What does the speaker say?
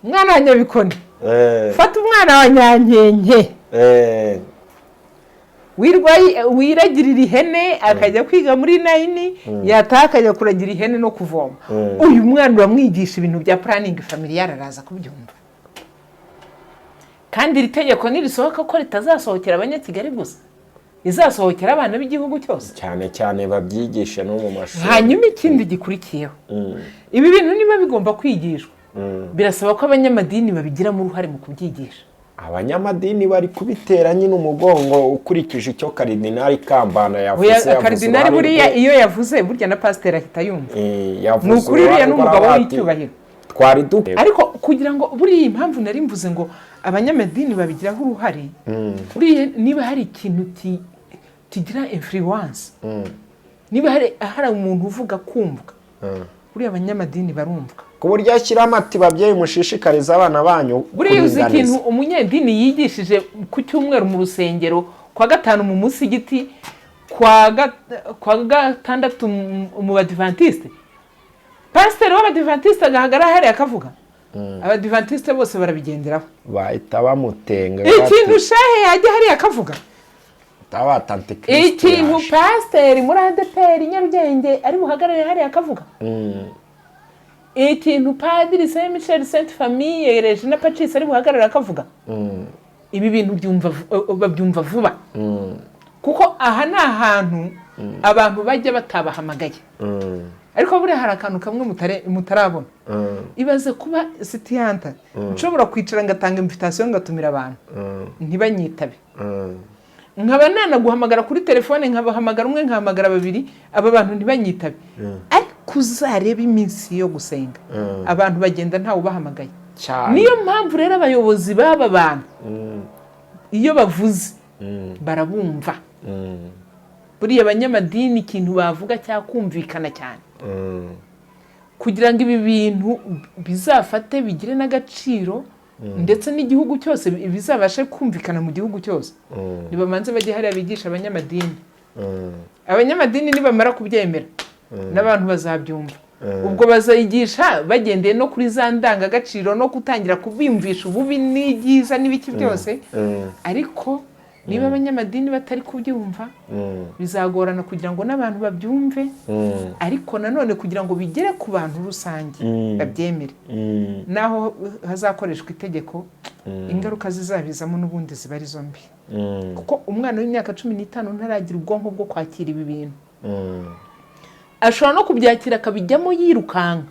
Umwana wa Nyabikoni, fata umwana wa Nyankenke wirwa wiragirira ihene, akajya kwiga muri nine, yataha akajya kuragira ihene no kuvoma. Uyu mwana uramwigisha ibintu bya planning familial, araza kubyumva? Kandi iri tegeko nirisohoka, ko ritazasohokera Abanyakigali gusa, rizasohokera abana b'igihugu cyose. Cyane cyane babyigishe no mu mashuri. Hanyuma ikindi gikurikiyeho, ibi bintu niba bigomba kwigishwa, birasaba ko abanyamadini babigiramo uruhare mu kubyigisha. Abanyamadini bari kubitera nyine umugongo, ukurikije icyo Karidinali Kambanda yavuze. Oya, Yavuze Karidinali uruhare buriya rwe. iyo yavuze, burya na pasiteri ahita yumva. Yavuze Ni ukuri, uriya uruhare ni umugabo rw'abati. w'icyubahiro. Twari du Ariko kugira ngo, buriya impamvu nari mvuze ngo abanyamadini babigiraho uruhare, buriya niba hari ikintu kigira influence, niba hari umuntu uvuga kumvwa, buriya abanyamadini barumvwa. Ku buryo ashyiramo ati: "Babyeyi, mushishikarize abana banyu Buriya uzi kuringaniza." ikintu umunyedini yigishije ku cyumweru mu rusengero, kwa gatanu mu musigiti, kwa gatandatu mu Badivantiste, pasiteri w'Abadivantisite agahagarara hariya akavuga, Abadivantisite bose barabigenderaho. Bahita bamutenga. Ikintu shehe yajya hariya akavuga, Bata antikristo ikintu yaje. pasiteri muri ADEPR Nyarugenge ari buhagarare hariya akavuga, ikintu padiri Saint Michel, Sainte Famille, Regina Pacis ari buhagarare akavuga, ibi bintu babyumva vuba, kuko aha ni ahantu abantu bajya batabahamagaye. Ariko buriya hari akantu kamwe mutarabona. Ibaze kuba sitiyanta nshobora kwicara ngatanga invitation, ngatumira abantu, ntibanyitabe, nkaba nanaguhamagara kuri telefone, nkabahamagara umwe, nkahamagara babiri, aba bantu ntibanyitabe. Ariko uzarebe iminsi yo gusenga, abantu bagenda ntawe ubahamagaye. Cyane. Niyo mpamvu rero abayobozi b'aba bantu iyo bavuze barabumva. Buriya abanyamadini ikintu bavuga cyakumvikana cyane. Kugira ngo ibi bintu bizafate, bigire n'agaciro, ndetse n'igihugu cyose bizabashe kumvikana mu gihugu cyose, nibamanze bajye hariya bigisha abanyamadini. Abanyamadini nibamara kubyemera, n'abantu bazabyumva. Ubwo bazayigisha bagendeye no kuri za ndangagaciro no gutangira kubiyumvisha ububi n'ibyiza n'ibiki byose. Ariko niba abanyamadini batari kubyumva, bizagorana kugira ngo n'abantu babyumve. Ariko nanone kugira ngo bigere ku bantu rusange babyemere, naho hazakoreshwa itegeko, ingaruka zizabizamo n'ubundi ziba ari zo mbi, kuko umwana w'imyaka 15 ntaragira ubwonko bwo kwakira ibi bintu. Ashobora no kubyakira akabijyamo yirukanka.